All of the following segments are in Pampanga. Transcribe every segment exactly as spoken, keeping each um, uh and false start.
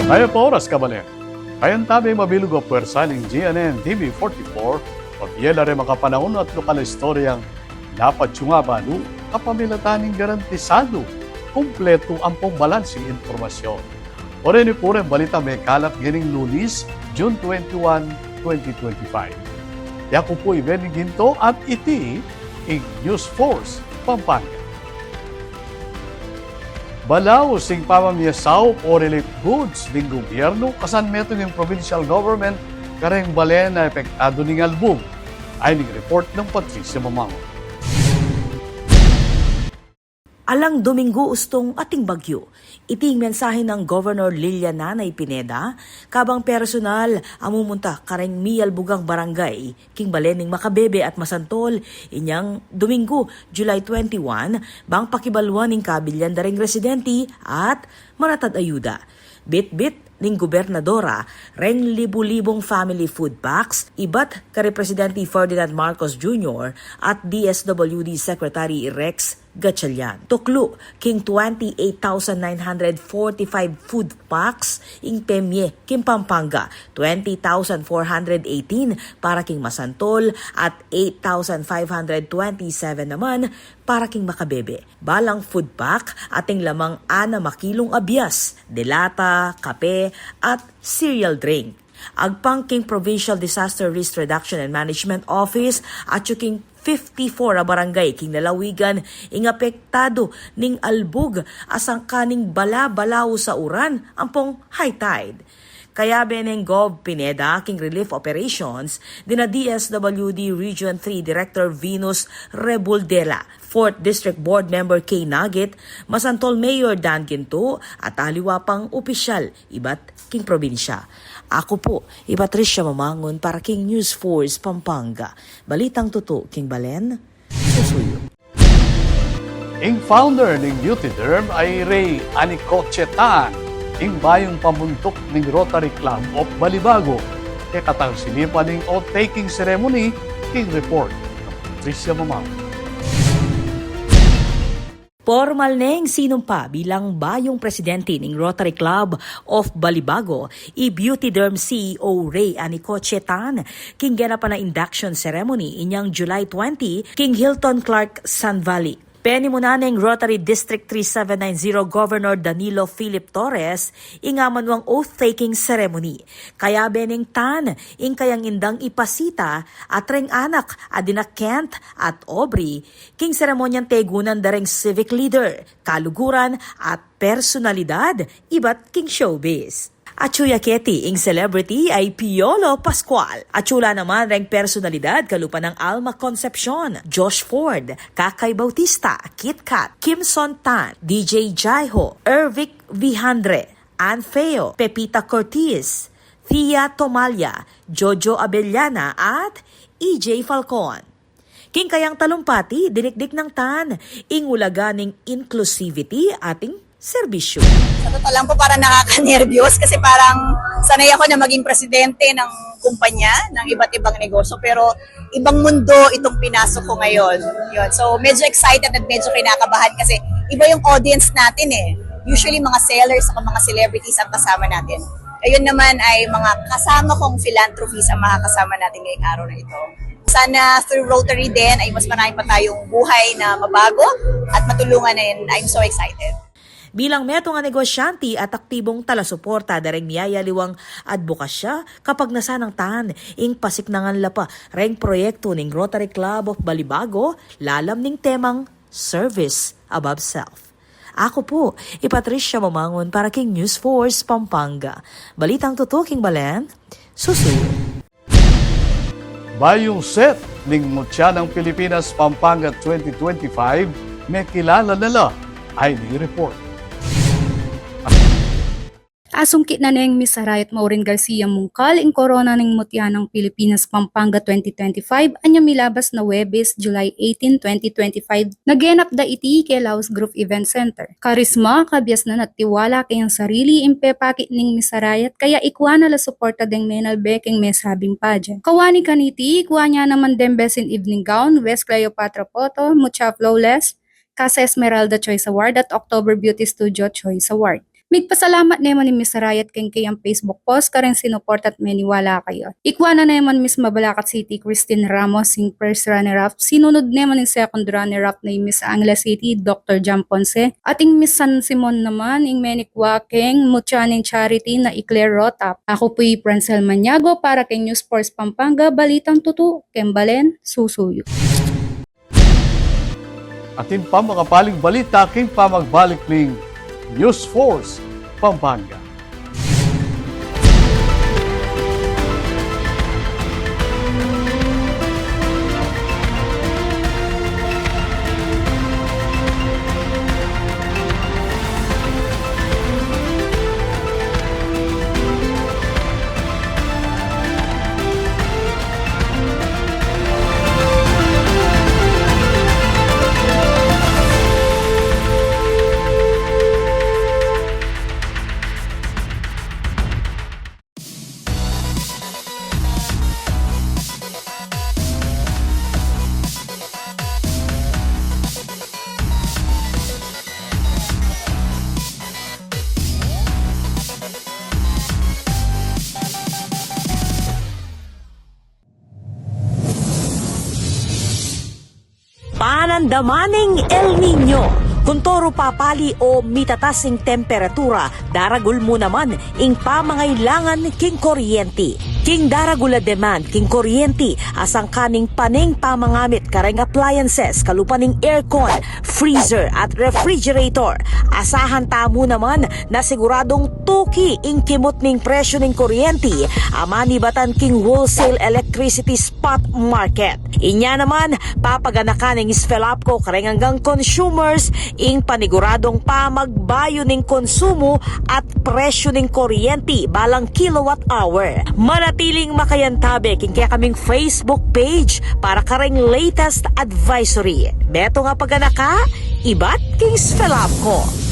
Mayap a oras, kabalen. Kayabe tamu mabilug a puwersa ning G N N T V forty-four, pabie la reng makapanaun at lokal a istoryang dapat yu ngan balu, kapamilatan ning garantisadu, kumpletu ampong balanseng impormasyun. O reni pu reng balitang mekalat ngening Lunis, June twenty-one, twenty twenty-five. Yaku pu i Benny Ginto at iti ing News Force Pampanga. Balaus ing pamamie saup o relief goods ning gobyernu kasanmetung ning provincial government kareng balen a epektadu ning albug. Ayni ing report nang Patricia Mamango. Alang Dominggu ustung ating bagyu. Iti ing mensahe nang Governor Lilia Nanay Pineda, kabang personal a mumunta kareng miyalbugang barangay king balen ning makabebe at masantol inyang Dominggu, July twenty-one, bang pakibaluan ing kabilyan da reng residente at maratad ayuda. Bitbit ning gobernadora reng libu-libung family food packs ibat kare Presidente Ferdinand Marcos Junior at D S W D Secretary Rex Gatchalian. Tuklu king twenty-eight thousand nine hundred forty-five food packs ing pemie king Pampanga, twenty thousand four hundred eighteen para king masantol at eight thousand five hundred twenty-seven naman para king makabebe. Balang food pack ating lamang anam a kilung a bias, delata, kape, at cereal drink. Agpang king Provincial Disaster Risk Reduction and Management Office, atyu king fifty-four a barangay king lalawigan ing apektadu ning albug a sangka ning bala-balaus a uran ampong high tide. Kayabe neng Gov Pineda king relief operations, dina D S W D Region three Director Venus Rebuldela, Fourth District Board Member Kay Nagit, masantol Mayor Dan Ginto, at aliwa pang opisyal ibat king probinsya. Aku pu i Patricia Mamangun para king News Force Pampanga. Balitang tutu king balen, susuyu. Ing founder ning Beauty Derm a i Rey Anicoche Tan, ing bayung pamuntuk ning Rotary Club of Balibago, kekatang sinipan ning oath-taking ceremony, king report nang Patricia Mamangun. Pormal neng sinumpa bilang bayung presidente ning Rotary Club of Balibago i Beauty Derm C E O Rey Anicoche Tan king genapan a induction ceremony inyang July twenty king Hilton Clark Sun Valley. Penimunan neng Rotary District three seven nine zero Governor Danilo Philip Torres ing amanuang oath-taking ceremony. Kayabe neng Tan ing kayang indang ipasita at reng anak a dina Kent at Aubrey king seremonyang tegunan da reng civic leader, kaluguran, at personalidad ibat king showbiz. Atyu ya keti ing celebrity a i Piolo Pascual. Atyu la naman reng personalidad kalupa nang Alma Concepcion, Josh Ford, Kakay Bautista, Kit Kat, Kimson Tan, D J Jaiho, Ervic Vihandre, Ann Feo, Pepita Cortiz, Thea Tomalia, Jojo Abellana, at E J Falcon. King kayang talumpati, dinikdik nang Tan ing ulaga ning inclusivity at ing serbisyu. Sa totoo lang po, parang nakakanerbiyos kasi parang sanay ako na maging presidente ng kumpanya, ng iba't ibang negosyo, pero ibang mundo itong pinasok ko ngayon. Yun. So, medyo excited at medyo kinakabahan kasi iba yung audience natin eh. Usually, mga sellers at mga celebrities ang kasama natin. Ngayon naman ay mga kasama kong philanthropies ang makakasama natin ngayong araw na ito. Sana through Rotary din ay mas marami pa tayong buhay na mabago at matulungan, and I'm so excited. Bilang metung a negosyante at aktibong talasuporta da reng miyayaliwang adbokasya, kapagnasan nang Tan ing pasiknangan la pa reng proyektu ning Rotary Club of Balibago lalam ning temang Service Above Self. Aku pu i Patricia Mamangun para king News Force Pampanga. Balitang tutu king balen, susuyu. Bayung set ning Mutya ng Pilipinas Pampanga twenty twenty-five, mekilala na la. Ayni ing report. Asungkit na neng Miss Harayot Maureen Garcia Mungkal ing korona ning Mutya ng Pilipinas Pampanga twenty twenty-five, anya milabas na Huwebes, July eighteen, twenty twenty-five. Naganap da iti king Laos Group Event Center. Karisma, kabiasnan at tiwala kayang sarili ing pepakit ning Miss Harayot, kaya ikua na la suporta deng menalbe king mesabing pageant. Kawani kaniti, ikua ne naman deng Best in Evening Gown, West Cleopatra Photo, Mutya Flawless, Casa Esmeralda Choice Award at October Beauty Studio Choice Award. Migpasalamat ne man ing misarayat keng keyang Facebook post kareng sinuporta at meniwala kaya. Ikua na ne man Miss Mabalacat City, Christine Ramos, ing first runner-up. Sinunod ne man ing second runner-up na ing Miss Angeles City, Doktor John Ponce. At ing Miss San Simon naman, ing menikua keng Mutya ning Charity na i Claire Rotap. Aku pu i Francel Maniago para keng News Force Pampanga, balitang tutu, keng balen, susuyu. Atin pa makapalik balita king pamagbalik ning News Force Pampanga. Panandaman ning El Niño. Kuntoru papali o mitatas ing temperatura, daragul mu naman ing pamangailangan king kuryenti. King daragul a demand king kuryenti, asangkan ning pane ing pamangamit kareng appliances, kalupa ning aircon, freezer at refrigerator. Asahan tamu naman na siguradung tuki ing kimut ning presyu ning kuryenti a manibatan king wholesale electricity spot market. Inya naman, papaganakan ning SFELAPCO kareng anggang consumers ing paniguradung pamagbayu ning konsumu at presyu ning kuryenti balang kilowatt hour. Manatiling makayantabe king kekaming Facebook page para kareng latest advisory. Metung a paganaka, ibat king SFELAPCO.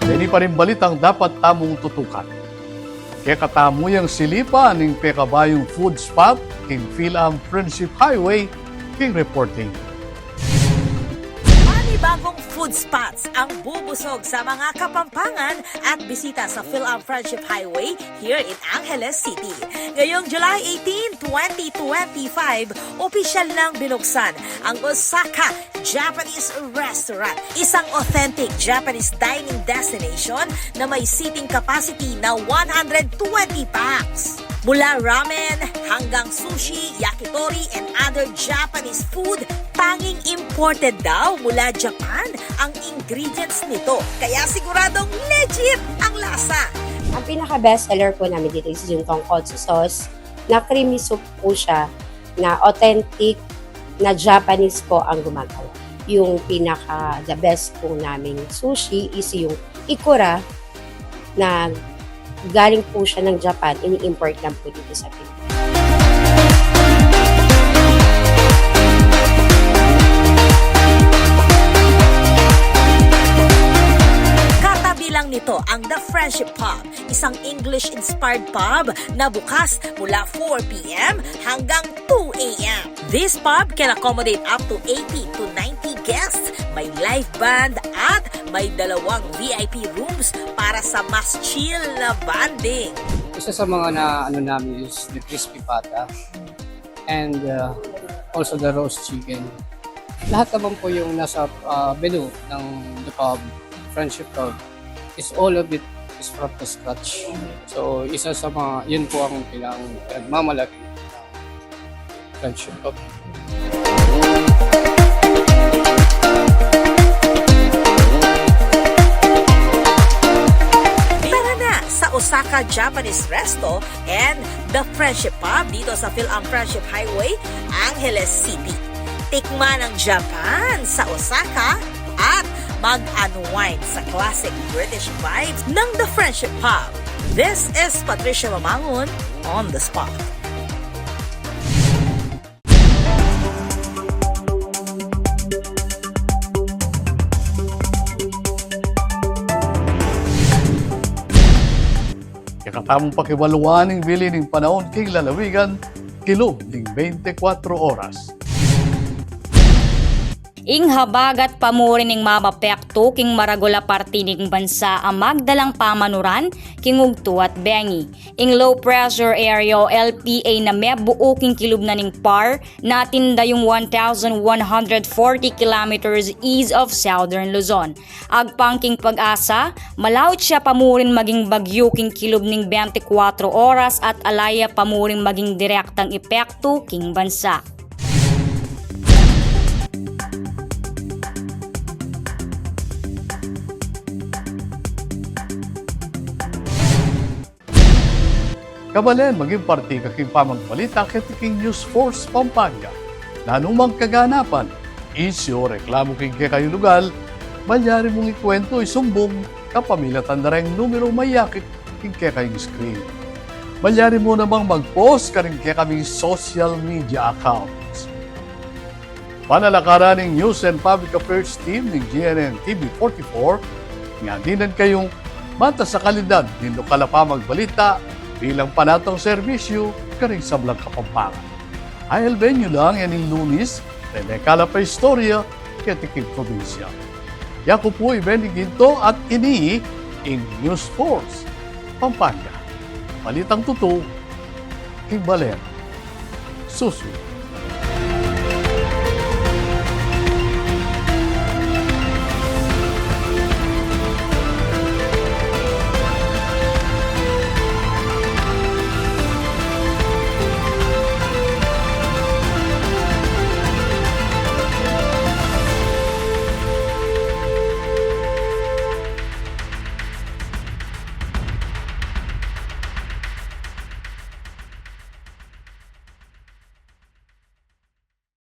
Ini pa ring balitang dapat tamung tutukan. Kekatamu yang silipan ing pekabayung food spot king PhilAm Friendship Highway, king reporting. Panibagong food spots ang bubusog sa mga Kapampangan at bisita sa PhilAm Friendship Highway here in Angeles City. Ngayong July eighteen, twenty twenty-five, opisyal nang binuksan ang Osaka Japanese Restaurant, isang authentic Japanese dining destination na may seating capacity na one hundred twenty pax. Mula ramen hanggang sushi, yakitori, and other Japanese food, tanging imported daw mula Japan ang ingredients nito. Kaya siguradong legit ang lasa. Ang pinaka-best seller po namin dito is yung tonkotsu sauce na creamy soup po siya na authentic na Japanese po ang gumagawa. Yung pinaka the best po naming sushi is yung ikura na galing po siya ng Japan, ini-import lang po dito sa Pilipinas. Katabi lang nito ang The Friendship Pub, isang English-inspired pub na bukas mula four p.m. hanggang two a.m. This pub can accommodate up to eighty to ninety guests. May live band at may dalawang V I P rooms para sa mas chill na bonding. Isa sa mga na ano namin is the crispy pata and uh, also the roast chicken. Lahat naman po yung nasa uh, menu ng the pub, Friendship Pub, is all of it is from the scratch. So, isa sa mga, yun po ang pinang, pinagmamalaki ng Friendship Pub. Tara na sa Osaka Japanese Resto and The Friendship Pub dito sa PhilAm Friendship Highway, Angeles City. Tikman ang Japan sa Osaka at mag-unwind sa classic British vibes ng The Friendship Pub. This is Patricia Mamangun on the spot. Kaya Katamung pakibaluan ing bili ning panaun king lalawigan, kilub ning bente kwatro oras. Ing habagat pamuri ning mapapektu king maragul a parti ning bansa a magdalang pamanuran king ugtu at bengi. Ing low pressure area o L P A na mebuuk king kilub na ning par natin dayung one thousand one hundred forty kilometers east of southern Luzon. Agpang king PAGASA, malaut ya pamurin maging bagyu king kilub ning bente kwatro oras at ala ya pamurin maging direktang epektu king bansa. Kabalen, maging parti ka king pamagbalita keti king News Force Pampanga. Nanu mang kaganapan, isyu o reklamu king kekayung lugal, malyari mung ikuwentu, isumbung kapamilatan da reng numerung mayakit king kekayung screen. Malyari mu namang mag-post karing kekaming social media accounts. Panalakaran ning News and Public Affairs Team ning G N N T V forty-four, ing adinan kayung matas a kalidad ning lokal a pamagbalita bilang panatang serbisyu karing sablang Kapampangan. Ailben yu lang ining Lunis, deng kalap a istorya keti king probinsya. Yaku pu i Benny Ginto at ini ing News Force Pampanga. Balitang tutu king balen. Susu.